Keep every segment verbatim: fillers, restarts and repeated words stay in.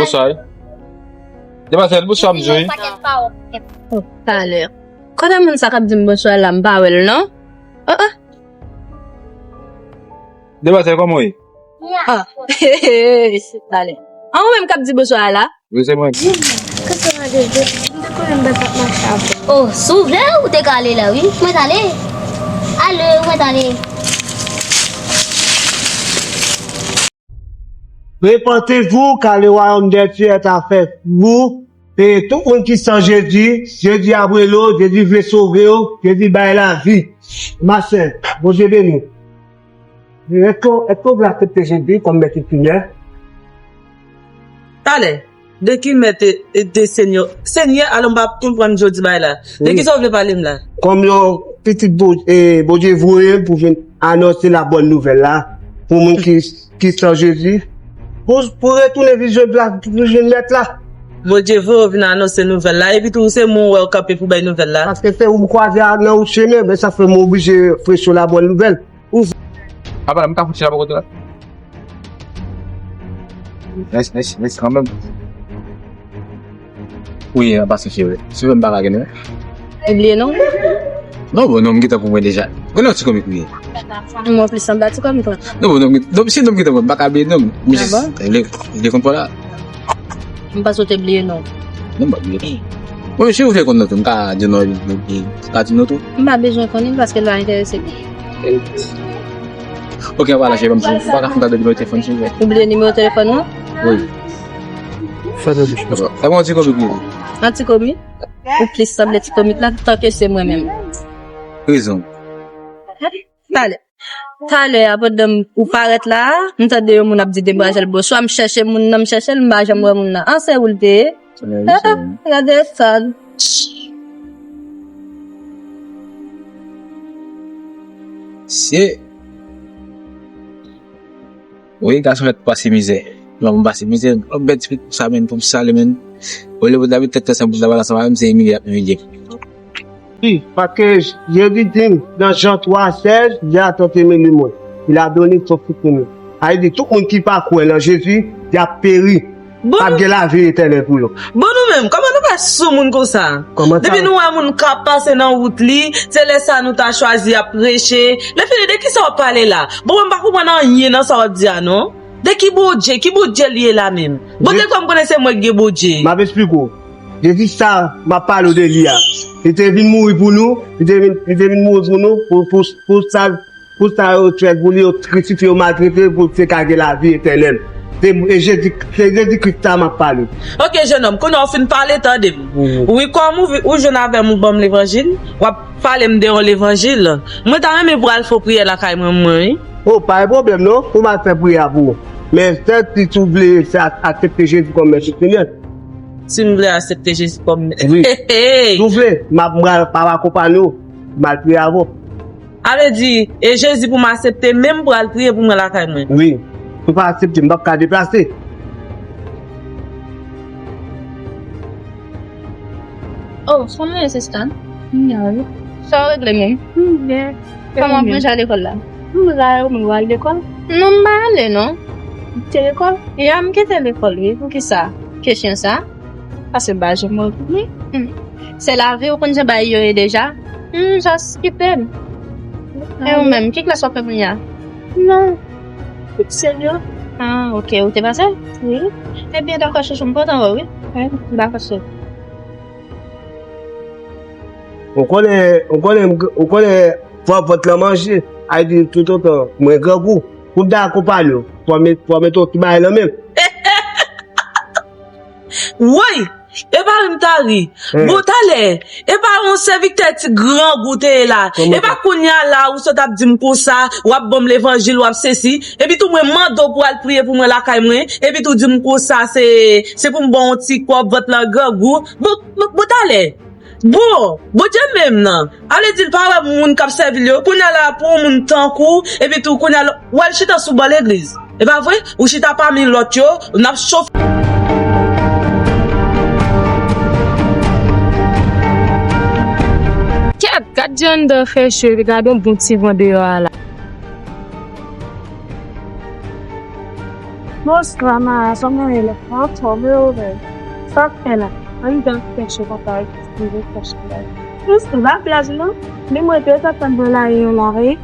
Bonswa. Demwazèl, bonswa, m di. Oh, talè. Kote moun sa k ap di m bonswa la, m pa wè l non. Oh, oh. Demwazèl, kòman w ye? Ah, talè. An, ou menm k ap di bonswa la? Wi, se mwen. Kote w ale, Jezi? M te konnen m pa t ap mache avè w. Oh, si w vle, ou te ka ale la, wi. Mwen t ale. Ale, mwen t ale. Repentez-vous, car le royaume des cieux est à faire vous. E tout moun ki san Jezi, Jezi ap rele w, Jezi vle sove w, Jezi bay lavi. Masè, Bondye beni w. Èske, èske w vle aksepte Jezi kòm Mèt e Senyè? Talè, de ki Mèt e, e de Senyè? Senyè, alò m pa konprann jodi bagay la. De wi. Kisa w vle pale m la? Kòm yon pitit Bon-, e, Bondye voye m pou vin anonse la bòn nouvèl la pou moun ki, ki san Jezi. Pou, pou retounen vin jwenn plas, vin jwenn Mèt la. Bondye voye w vin anonse nouvèl la, epi tou se mwen w wè w kanpe pou bay nouvèl la. Paske se ou m kwaze a nan wout chemen, men sa fè m oblije preche w la bòn nouvèl. Ou Apa, m ka fout chita bò kote la? Mèsi, mèsi, mèsi kanmenm. Wi, an pasan, cheri. Si w vle m pa ka gen non. Ou bliye non? Non, bon, non, m gentan pou mwen deja. Konnen yon ti komik ou ye? Mwen plis sanble a ti komik la. Non, bon, non, non, si non m gentan pou mwen, m pa ka bliye non. M jis, ah bon? Li, li konn pa la. M panse w te bliye non. Non, m pa bliye non. Bon, si ou vle konn non tou, m ka di non, m ka di non tou. M pa bezwen konn li paske l pa enterese m. Ok, an palan, cheri, m pa ka fè m ta de nimewo telefòn, silvouplè. Ou bliye nimewo telefòn ou? Wi. Fè de bouch. Sa bon, ti komik ou? An ti komik? Ou plis sanble ti komik la, tanke se mwen menm. Rezon. Talè. Talè a, pandan m, ou parèt la a, m tande yon moun ap di demwazèl bonswa, m chèche moun nan, m chèche l, m pa janm wè moun nan. An, se ou l te ye? Gade sa. Se. Wi, gason fèt pase mizè. Lòm pase mizè. Lòm bèl ti pitit sa, menm pou m sale, menm. Olye pou david tèt ansanm, pou david ansanm avè m, se imilye y ap imilye. Wi, paske Jezi di m nan Jan twa sèz, Dieu a tant aimé le monde, il a donné son fils unique. Sa vle di, tout moun ki pa kwè nan Jezi, y ap peri. Bon, p ap gen lavi etènèl pou yo. Bon, nou menm, kòman nou fè sou moun konsa? Kòman sa? Depi nou wè moun k ap pase nan wout li, se lè sa nou ta chwazi ap preche. Lèfini, de kisa w ap pale la? Bon, mwen m pa konprann anyen nan sa w ap di a, non. De ki Bondye? Ki Bondye l ye la menm? Bondye, kòm konnen se mwen k gen Bondye. M ap esplike w. Jezi sa m ap pale w de li a, li te vin mouri pou nou, li te vin, li te vin mouri pou nou, pou, pou, pou sa, pou sa yo fè pou li, yo krisifye, yo maltrete, pou se ka gen lavi etènèl. Se, e Jezi, se Jezi Kris sa m ap pale. Ok, jenòm, kounye a w fin pale, tande m. Mhm. Wi, kòm ou, ou jwenn avè m, ou ban m levanjil, w ap pale m de yon levanjil. Mwen ta renmen pou al fè yon priyè lakay mwen, mwen, wi. Oh, pa gen pwoblèm non, pou m al fè priyè a pou ou. Men sèl si, si w vle fè ak-, aksepte Jezi kòm Mèt e Senyè. Si m vle aksepte Jezi kòm Mèt. Wi. Si w vle, m ap, m ap akonpanye w, m al priye avè w. A vle di, e Jezi pou m aksepte, men m pral priye pou mwen lakay mwen. Wi. Si w pa aksepte, m p ap ka deplase. Oh, kòman ye, sista? M byen, wi. Sa w regle menm? M byen. Kòman ap manje a lekòl la? M la, ou menm w al lekòl? Non, m pa ale, non. Ou kite lekòl? Ya, m kite lekòl, wi. Poukisa kesyon sa? Paske m pa janm wè w vini. Hmm. Se lavi, ou konn jan bagay yo ye deja. Hmm, just kite m. E ou menm, ki klas w ap fè kounye a? Non. Sènyo. Ah, ok. Ou te pase? Wi. Ebyen, dakò, chouchou, m kontan wè w, wi. Wi, dakò, chouchou. Ou konnen, ou konnen, ou konnen fò vant lan manje. Ay di toutotan mwen grangou. Pou m ta akonpanye w, fò m met, fò m mete yon ti bagay nan men m. Woy! E pa ri m ta ri. Hmm. Bon, talè, e pa yon sèvitè ti grangou te ye la. Kòman sa? E pa kounye a la, ou sot ap di m konsa, w ap ban m levanjil, w ap sesi. Epi tou mwen mande w pou al priye pou mwen lakay mwen. Epi tou di m konsa, se, se pou m ba w yon ti kòb, vant lan grangou. Bon, bon, bon, talè. Bon, Bondye menm nan. Ale di l pa wè moun k ap sèvi l yo. Kounye a la, pou yon moun tankou, epi tou, kounye a la, w al chita sou bò legliz. E pa vre? Ou chita pami lòt yo, n ap chofe. Kèt, gad jan anndan fè cho, epi gad yon bon ti van deyò a la. Bonswa, Mara, kòman w ye? Anfòm, e ou menm? Sa w ap fè la? Ann dan chèche konpa, rive chèche la. Bonswa, pa blaz non. Men mwen te ta tann pou la, e yon la, wi.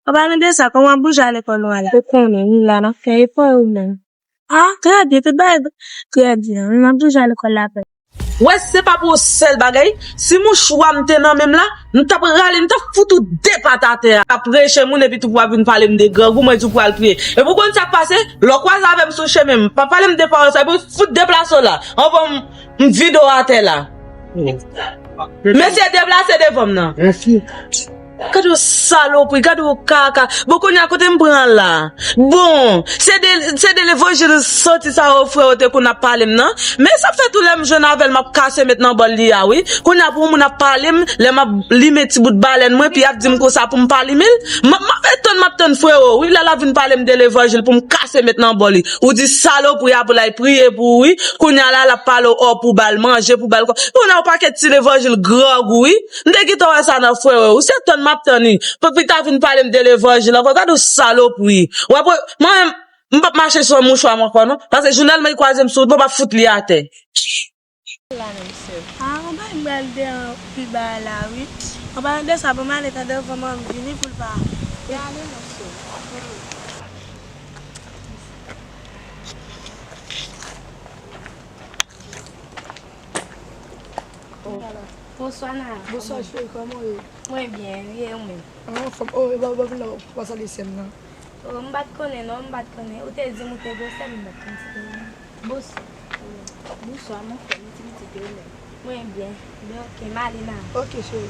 An palan de sa, kòman w ap bouje a lekòl ou a la? Ou konnen, nou la, n ap fè efò, e ou menm? Ah, trè byen, tout bagay trè byen. N ap bouje a lekòl la, pè. Wè, se pa pou yon sèl bagay. Si mouchwa m te nan men m la, m t ap rale, m t ap fout ou de pat atè a. Ap preche moun epi tou pou w ap vin pale m de grangou, mwen di w pral priye. Epi w konn sa k pase? Lè w kwaze avè m sou chemen, m pa pale m de pawòl sa, epi w fout deplase w la. Anvan m, m vide w atè la. Mesye, deplase devan m nan. Mèsi. Gade yon salopri, gade yon kaka. Bon, kounye a kote m pran la? Bon, se de, se de levanjil soti sa yo, frè yo te konn ap pale m nan. Men sa fè tou lè m jwenn avè l, m ap kase met nan bòl li a, wi. Kounye a pou yon moun ap pale m, lè m ap limen ti bout balèn mwen, epi y ap di m konsa pou m pa limen l. M ap, m ap tann, m ap tann frè yo, wi. Lè l ap vin pale m de levanjil pou m kase met nan bòl li. Ou di salopri a pou l al priye pou ou, wi. Kounye a la, l ap pale w, ò, pou ba l manje, pou ba l kò. Kounye a yon pakèt ti levanjil grangou, wi. M te gentan wè sa nan frè yo. Ou se tann m ap tann li. Pou pita vin pale m de levanjil ankò. Gade yon salopri. W ap wè, mwen menm, m p ap mache san mouchwa m ankò non. Paske jounèlman li kwaze m sou wout mwen, m ap fout li atè. La menm sè. Ah, anba m pral deyò pi ba la, wi. Anba de sa, pou m ale tande, anvan m vini pou l pa. Prale non sè. Bonswa, Nara. Bonswa, cheri, kòman w ye? Mwen byen, wi, e ou menm? An fòm. Oh, e ba, ba, vin la, ou pa salye sè m nan. Oh, m pa t konnen, non, m pa t konnen. Ou te di m ou te gen sè m, m pa t konn si te ou menm. Bonswa. Bonswa, monchè, m ti pitit, e ou menm? Mwen byen. Ben, oke, m ale, Nara. Oke, cheri.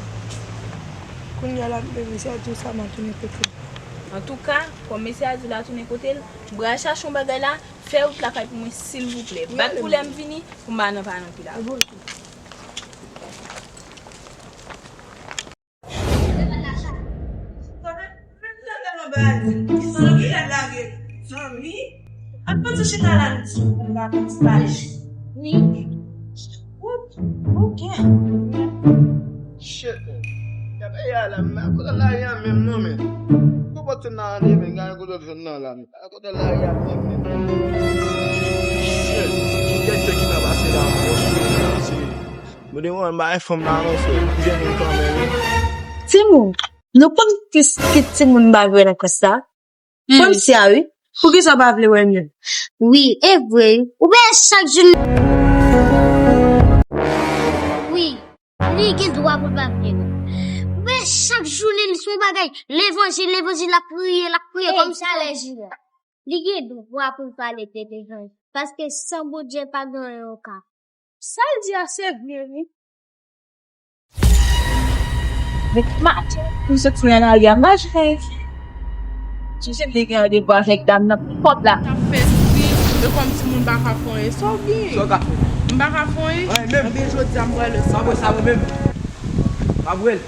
Kounye a la, mesye a di w sa, m a tounen kote l. Antouka, kòm mesye a di w la tounen kote l, m pral chache yon bagay la, fè wout lakay pou mwen, silvouplè. Bat pou lè m vini, pou m pa nan pa nan pi la. Zanmi, ap panse chita la, nou sou vakans pa. Wi. Oke. Shit, man. Gade ya la, men kote lari a menm non, men. Pou pote nan ane, men gade kote l jwenn nan la, men. Gade kote lari a menm, men. Shit. Ki kèk chè ki ta pase la, ankò, shit, shit. Mwen te wè m bay fanm nan non, frè. Jèn moun kanmenm, wi. Timoun, nou konn ki, ki timoun m pa vle nan klas la? Fanm si a, wi. Poukisa w pa vle wè m yo? Wi, e vre. Ou wè chak jou. Wi, li gen dwa pou l pa vle wè. Ou wè chak jounen li se yon bagay. Levanjil, levanjil, l ap priye, l ap priye kòmsi sa lè jira. Li gen dwa pou l pale de levanjil. Paske san Bondye pa gen anyen ou ka. Sa l di a se vre, wi. Men maten, pou sot sou yon lari a mache. Chèche li gen randevou avèk dam nan pou pòt la. T ap fè si, e kòmsi moun pa ka fè anyen. Sa w gen? Sa w ka fè? M pa ka fè anyen. Anyen menm. Ebyen, jodi a, m pral wè sa. Pa wè sa, mwen menm. Pa wè l.